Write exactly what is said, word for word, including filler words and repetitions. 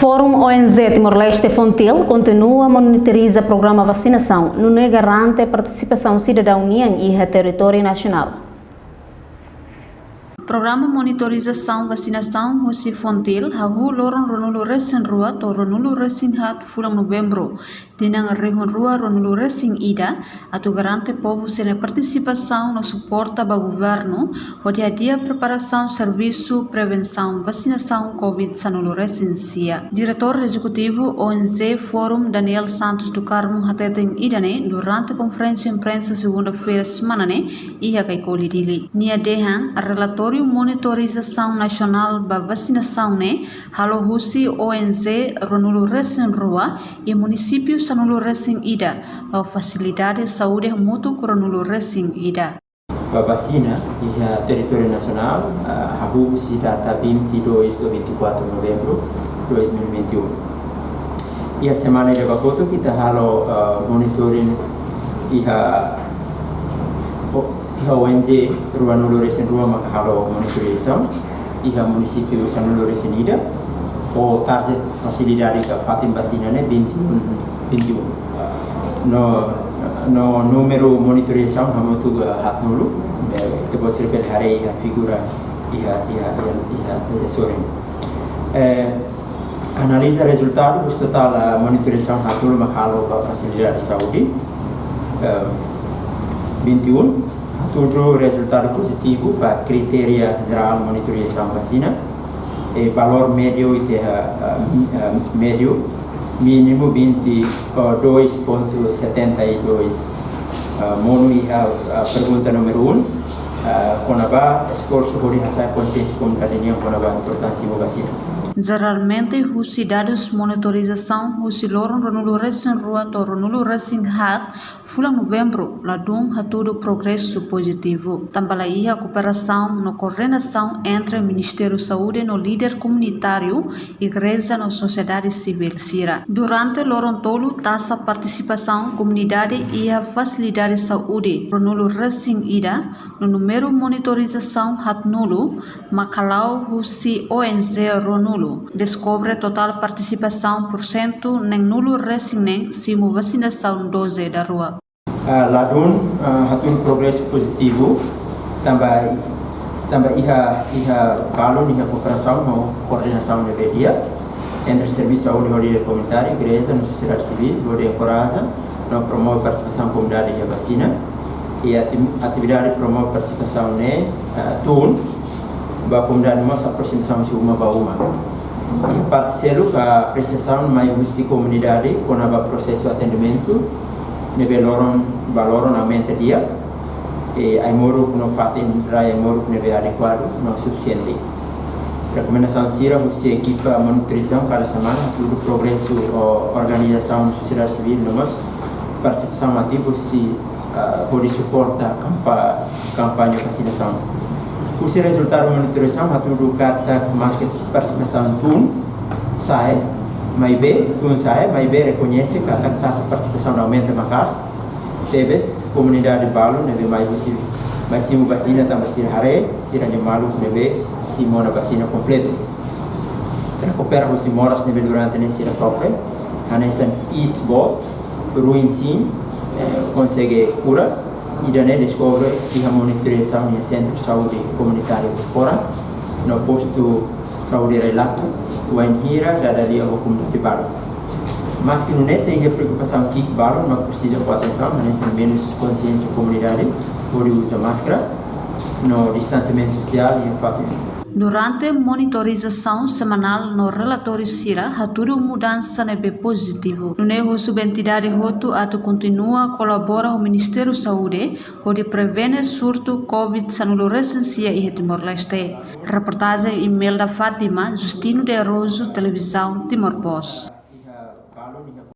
Fórum O N G Timor-Leste Fontil kontinua monitoriza programa vasinasaun, nune'e garante partisipasaun sidadaun nian iha territóriu nasionál. Programa monitorizasaun vasinasaun husi Fontil hahú loron ruanulu resin rua to'o ruanulu resin haat fulan Novembru, tinan rihun rua ruanulu resin ida, atu garante povu sira-nia partisipasaun no suporta ba governu hodi hadi'a preparasaun servisu prevensaun vasinasaun covid sanulu resin sia. Diretór Ezekutivu O N G Fórum, Daniel Santos do Carmo, hateten ida-ne'e durante konferénsia imprensa segunda-feira semana ne'e iha Caicoli, Dili. Nia dehan relatóriu monitorizasaun nasionál ba vasinasaun ne'e halo husi O N G ruanulu resin rua iha munisípiu sanulu resin ida, no fasilidade saúde hamutuk ruanulu resin ida. Ba vasina iha territóriu nasionál, ah, hahú husi data vinte e dois de vinte e quatro de novembro de dois mil e vinte e um. Iha semana ida ba kotuk ita halo, ah, monitoring iha, o-, iha O N G ruanulu resin rua maka halo monitorizasaun iha munisípiu sanulu resin ida, ho target fasilidade ka fatin vasina ne'e vinte e um, vinte e um. No, no númeru monitorizasaun hamutuk haatnulu, eh, ita-boot sira bele haree iha figura iha, iha, iha, iha, iha sorin. Eh, analiza rezultadu husi totál, eh, monitorizasaun haatnulu maka halo ba fasilidade saúde, eh, vinte e um, hatudu rezultadu pozitivu ba kritéria jerál monitorizasaun vasina. E valór médiu ita, eh, mi-, eh, médiu, mínimu vinte, eh, dois ponto setenta e dois. Eh, monu iha, eh, pergunta númeru um, eh, kona-ba esforsu hodi hasa'e konsiénsia komunidade nian kona-ba importánsia simu vasina. Jeralmente, husi dadus monitorizasaun husi loron ruanulu resin rua to'o ruanulu resin haat fulan Novembru, ladún hatudu progresu pozitivu. Tanba la iha kooperasaun no koordenasaun entre Ministériu Saúde no líder komunitáriu, igreja no sosiedade sivíl sira. Durante loron tolu, taxa partisipasaun komunidade iha fasilidade saúde ruanulu resin ida, no númeru monitorizasaun haatnulu, maka la'o husi O N G ruanulu. Deskobre totál partisipasaun pursentu neenulu resin neen simu vasinasaun doze daruak. Ah, ladún, ah, hatudu progresu pozitivu, tanba, tanba iha, iha balun, iha kooperasaun no koordenasaun ne'ebé di'ak entre servisu saúde ho líder komunitáriu, igreja no sosiedade sivíl, hodi enkoraja no promove partisipasaun komunidade iha vasina. I ati-, atividade promove partisipasaun ne'e, ah, tun ba komunidade mós aproximasaun husi uma ba uma. I parte seluk apresiasaun mai husi komunidade kona-ba prosesu atendimentu ne'ebé loron ba loron aumenta di'ak. I ai-moruk no fatin rai ai-moruk ne'ebé adekuadu no sufisiente. Rekomendasaun sira husi ekipa monitorizasaun kada semana, hatudu progresu ho organizasaun sosiedade sivíl no mós partisipasaun ativu husi, ah, hodi suporta kampa-, kampaña vasinasaun. Husi rezultadu monitorizasaun hatudu katak maske partisipasaun tun sa'e, maibé, tun sa'e, maibé rekoñese katak taxa partisipasaun aumenta maka'as. Tebes komunidade balu ne'ebé mai husi, mai simu vasina tanba sira haree sira-nia maluk ne'ebé simu ona vasina kompletu. Rekupera husi moras ne'ebé durante ne'e sira sofre, hanesan iis boot, ruin sin, eh, konsege kura. Ida-ne'e deskobre iha monitorizasaun iha Sentru Saúde Komunitáriu Fora no Postu Saúde Railaku, wainhira dada lia ho komunidade balu. Maske nune'e sei iha preokupasaun ki'ik balun mak presiza fó atensaun, hanesan menus konsiénsia komunidade hodi uza máskara no distansiamentu sosiál iha fatin. Durante monitorizasaun semanál no relatóriu sira hatudu mudansa ne'ebé pozitivu. Nune'e husu ba entidade hotu atu kontinua kolabora ho Ministériu Saúde hodi prevene surtu covid sanulu resin sia iha Timor-Leste. Reportajen Imelda Fátima, Justino de Araújo, Televizaun Timor Post.